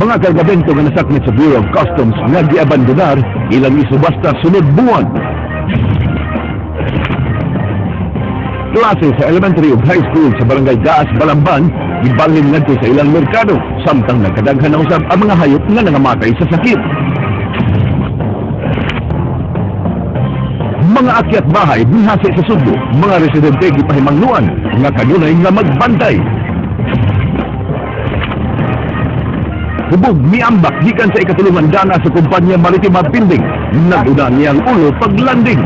Mga kargamento nga nasakmit sa Bureau of Customs nga giabandonar, ilang isubasta sunod buwan. Klase sa elementary ug high school sa Barangay Gaas, Balamban, gibalhin ngadto sa ilang merkado samtang nagkadaghan na usab ang mga hayop nga nangamatay sa sakit. Mga akyat bahay mihasi sa Sugbo, mga residente gipahimangnuan nga kanunay nga magbantay. Hubog miambak gikan sa ikatulungan dana sa kumpanya Maritima Building. Naguna niyang ulo paglanding.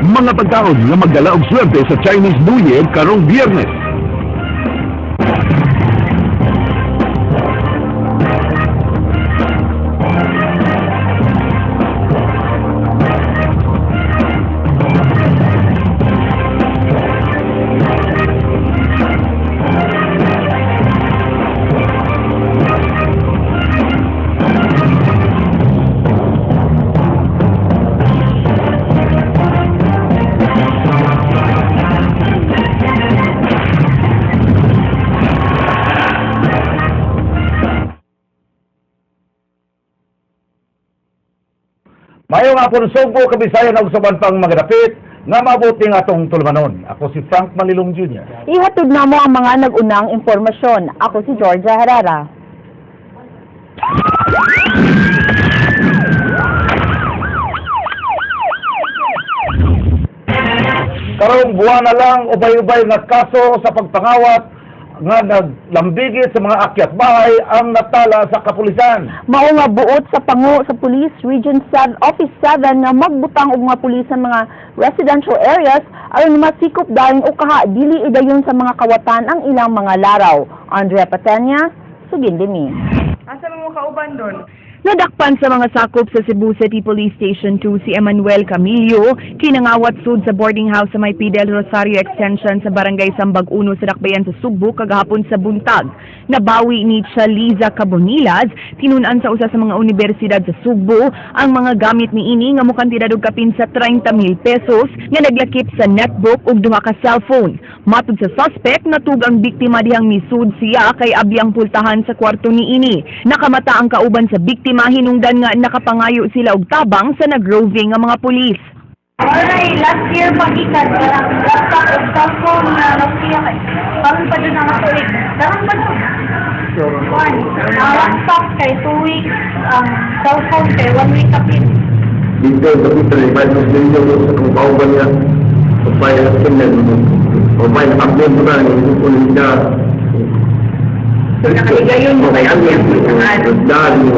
Mga pagkaon nga magdala og swerte sa Chinese New Year karong Biyernes. Maayong hapon, Sugbo, Kabisayan ug sa uban pang mga dapit nga mabuti nga atong tulumanon. Ako si Frank Malilong Jr. Ihatod na mo ang mga nag-unang impormasyon. Ako si Georgia Herrera. Karong buwan na lang, ubay-ubay nga kaso sa pagpangawat nga naglambigit sa mga akyat bahay ang natala sa kapulisan. Mao nga buot sa pango sa Police Region 7 Office 7 nga magbutang og mga pulis sa mga residential areas aron masikop dayon o kaha dili idayon sa mga kawatan ang ilang mga laraw. Andrea Patenya, Sugindimi. Asa mo kauban doon? Nadakpan sa mga sakop sa Cebu City Police Station 2 si Emmanuel Camillo, kinangawat sud sa boarding house sa may Fidel Rosario Extension sa Barangay Sambag 1 sa Dakbayan sa Sugbo kagahapon sa buntag. Nabawi ni Chaliza Cabonilas, tinun-an sa usa sa mga universidad sa Sugbo ang mga gamit niini nga mokantidad og kapin sa 30,000 pesos nga naglakip sa netbook ug duha ka cellphone. Matud sa suspect, natug ang biktima dihang misud siya kay abiyang pultahan sa kwarto niini. Nakamata ang kauban sa biktima, hinungdan nga nakapangayo sila og tabang sa nagroving nga mga pulis. Alright, last year pagikan, parang laptop o cellphone na Nokia kay. Karon pa dun ang tuig. Karon pa dun. One. Ang laptop kay 2 weeks, ang cellphone kay 1 week kapin. Dito sa Peter, ibig mas ninyo sa kung kauban niya. Upay na kinnan mo. Upay na kampiyon mo na, hindi ko niya. Nakaligayon mo kay ang Dahil mo,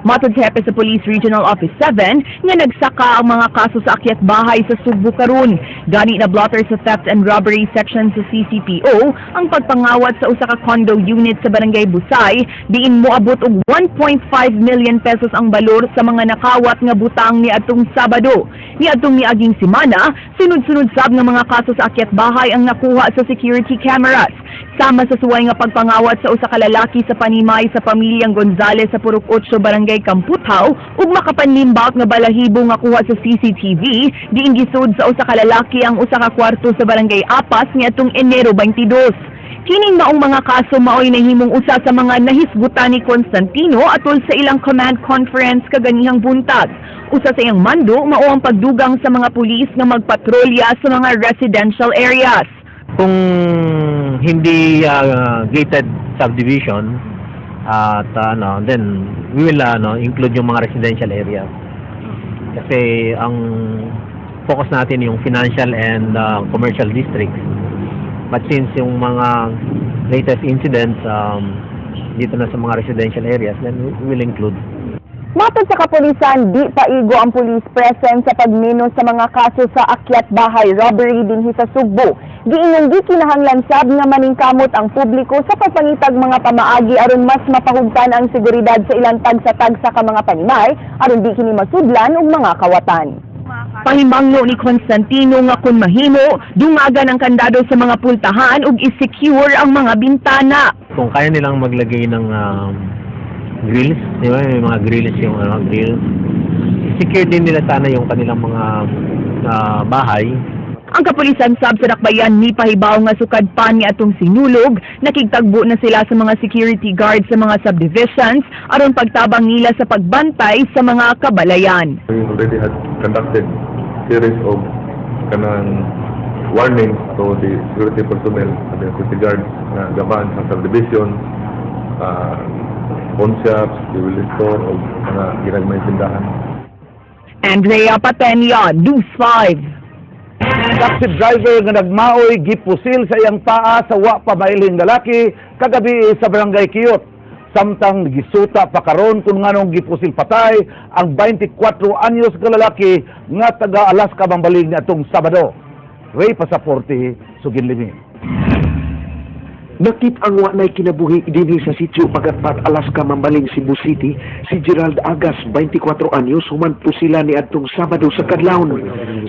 Matod sa hepe sa Police Regional Office 7 nga nagsaka ang mga kaso sa akyat bahay sa Sugbo karon. Gani na blotter sa Theft and Robbery Section sa CCPO ang pagpangawat sa usa ka condo unit sa Barangay Busay, diin moabot og 1.5 million pesos ang balor sa mga nakawat nga butang niadtong Sabado. Niadtong miaging semana, sunod-sunod sab nga mga kaso sa akyat bahay ang nakuha sa security cameras. Sama sa suway nga pagpangawat sa usa ka lalaki sa Panimay sa pamilyang Gonzales sa Purok 8, Barangay Kamputhaw, ug makapanlimbak nga balahibo nga kuha sa CCTV, diin gisud sa usa ka lalaki ang usa ka kwarto sa Barangay Apas niadtong Enero 22. Kining maong mga kaso maoy nahimong usa sa mga nahisgutan ni Constantino atol sa ilang command conference kaganihang buntag. Usa sa iyang mando mao ang pagdugang sa mga pulis nga magpatrolya sa mga residential areas. Kung hindi gated subdivision at ano, then we will ano, include yung mga residential area kasi ang focus natin yung financial and commercial districts, but since yung mga latest incidents dito na sa mga residential areas, then we will include. Matod sa kapulisan, di paigo ang police presence sa pagmino sa mga kaso sa akyat bahay robbery dinhi sa Sugbo. Giingon di kinahanglan sab nga maningkamot ang publiko sa pagpangitag mga pamaagi aron mas mapahugtan ang seguridad sa ilang tagsa-tagsa ka mga panimay aron di kini masudlan og mga kawatan. Pahimangno ni Constantino nga kung mahimo, dungagan ang kandado sa mga pultahan ug i-secure ang mga bintana. Kung kaya nilang maglagay ng grills, di ba? May mga grills yung ano, grills. Secure din nila sana yung kanilang mga bahay. Ang kapulisan sab sa Dakbayan ni pahibaw nga sukad pa ni atong sinulog, nakigtagbo na sila sa mga security guards sa mga subdivisions aron pagtabang nila sa pagbantay sa mga kabalayan. We already had conducted series of kanang warnings to the security personnel, the security guards na gabaan sa subdivision, pawn shops, jewelry store, o mga ginagmay tindahan. Andrea Patenia, News 5. Taxi driver nga nagmaoy gipusil sa iyang paa sa wa pa mailhing lalaki kagabi sa Barangay Kiyot. Samtang gisuta pa karon kung nganong gipusil patay ang 24 anyos nga lalaki nga taga Alaska Mambaling niadtong Sabado. Ray Pasaporte, Suginlimi. Nakit ang wa nay kinabuhi dinhi sa sitio Pagatpat, Alaska, Mambaling, Cebu City, si Gerald Agas, 24 anyos, human po sila ni adtong Sabado sa kadlawon.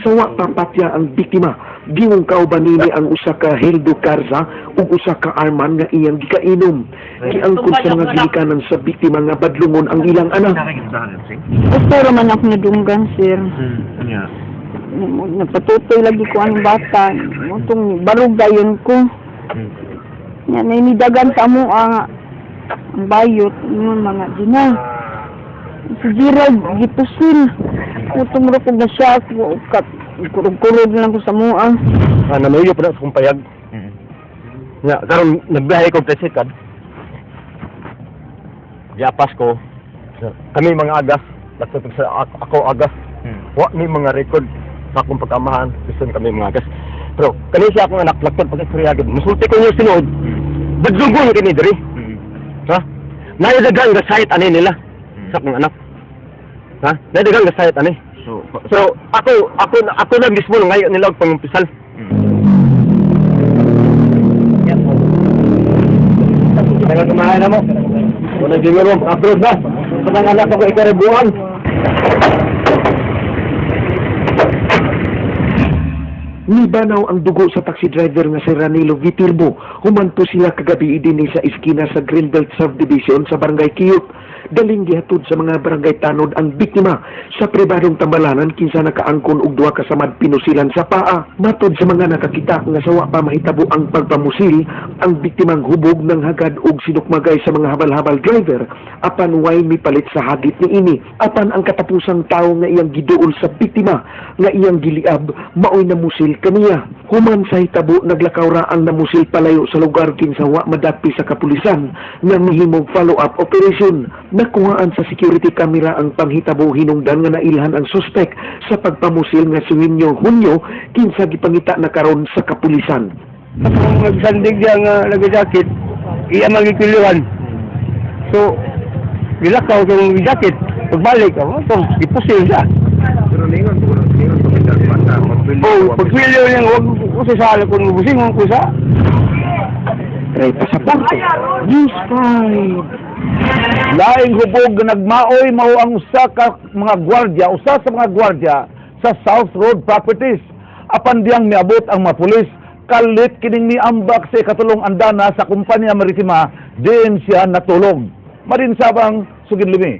Sa wa papatya ang biktima, giwong kauban nini ang usa ka Hildo Karza ug usa ka Arman nga iyang gikainom. Giangkon sa mga gilikanan sa biktima nga badlungon ang ilang anak. Gusto raman ako nadunggan, sir. Napatutoy lagi ko ang bata. Mutong barog dayon ko. Yan, nainidagan sa amo ang bayot. Yun, mga dina. Si Gerald, gipusil. Mutong ro ko na siya. Kurog-kurog lang ko sa mua. Ah, nanuyo pa na sa kong payag. Nga, karon nagbiyahe ko tricycle. Giapas ko. Kami mga agas, nagtutog sa ako, ako agas. Wa mi mga record sa akong pagkamahan, gusto kami mga agas. Pero kani siya akong anak laktod pag istorya gid. Musulti ko niyo sinuod. Badlungon kini diri. Ha? Naidaghan nga sayit ani nila sa akong anak. Ha? Naidaghan nga sayit ani. So, ako na mismo ngayon nila og pangumpisal. Kaya kumain na mo. Wala siguro, upload na. Sa mga anak ko ikaribuan. Nibanaw ang dugo sa taxi driver nga si Ranilo Vitirbo. Human po sila kagabi dinhi sa iskina sa Greenbelt Subdivision sa Barangay Kiyot. Daling gihatod sa mga barangay tanod ang biktima sa pribadong tambalanan kinsa nakaangkon og duha ka samad pinusilan sa paa. Matod sa mga nakakita nga sawa pa mahitabo ang pagpamusil, ang biktimang hubog ng hagad og sinukmagay sa mga habal-habal driver apan way mipalit sa hagit niini. Apan ang katapusang tawo nga iyang giduol sa biktima nga iyang giliab maoy namusil kaniya. Human sa hitabo, naglakaw ra ang namusil palayo sa lugar kinsa wa madakpi sa kapulisan nga mihimog follow-up operation. Nakuhaan sa security camera ang panghitabo hinungdan nga nailhan ang suspek sa pagpamusil nga si Winyo Hunyo kinsa gipangita na karon sa kapulisan. Kung nagsandig diya nga nag-jacket, iya magikiluhan. So, gilakaw kong jacket. Pagbalik ako, ito, ipusil siya. Pero ningon ko kay bata, Oh, pagpiliw niya, huwag ko sa sala kung mabusin ko sa. Ray Pasaporte, News 5. Laing hubog nga nagmaoy mao ang usa ka mga gwardiya, usa sa mga gwardiya sa South Road Properties. Apan diyang miabot ang mga pulis, kalit kining miambak sa ikatulong andana sa kumpanya maritima, diin siya natulog. Marinsabang Suginlimi.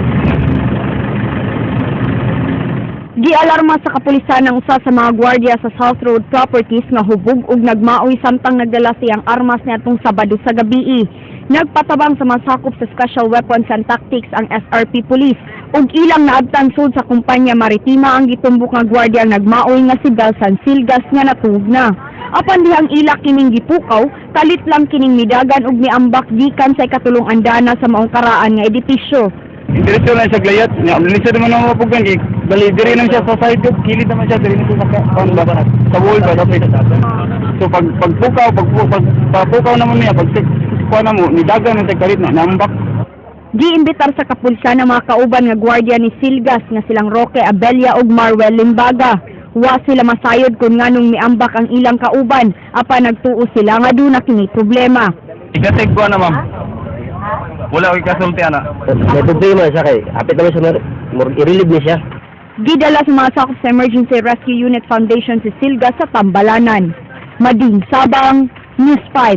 Gialarma sa kapulisan ang usa sa mga gwardiya sa South Road Properties nga hubog ug nagmaoy samtang nagdala siyang armas niadtong Sabado sa gabii. Nagpatabang sa mga sakop sa Special Weapons and Tactics ang SRP Police ug ilang naabtan sud sa kumpanya maritima ang gitumbok nga gwardiya ang nagmaoy nga si Belsan Silgas nga natuog na. Apan dihang ila kining gipukaw, kalit lang kining midagan ug miambak gikan sa ikatulong andana sa maong karaan nga edipisyo. Diretso lang siya glayat. Nga, lisod naman ang mapugan. Kay, bali, diri lang siya sa side, kilid naman siya, diri na siya sa, sa wall ba, dapat. So, pagpukaw, pagpukaw naman niya, pag kuha na mo, nidagan na siya kalit na, nambak. Giimbitar sa kapulsa ng mga kauban nga gwardiya ni Silgas nga silang Roque Abella ug Marwel Limbaga. Wa sila masayod kung nganong miambak ang ilang kauban apan nagtuo sila nga duna kini problema. Igatig ko na, ma'am. Wala ko ikasulti, ana. May problema siya kay hapit naman siya i-relieve niya siya. Gidala sa mga sakop sa Emergency Rescue Unit Foundation si Silgas sa Tambalanan. Mading Sabang, News 5.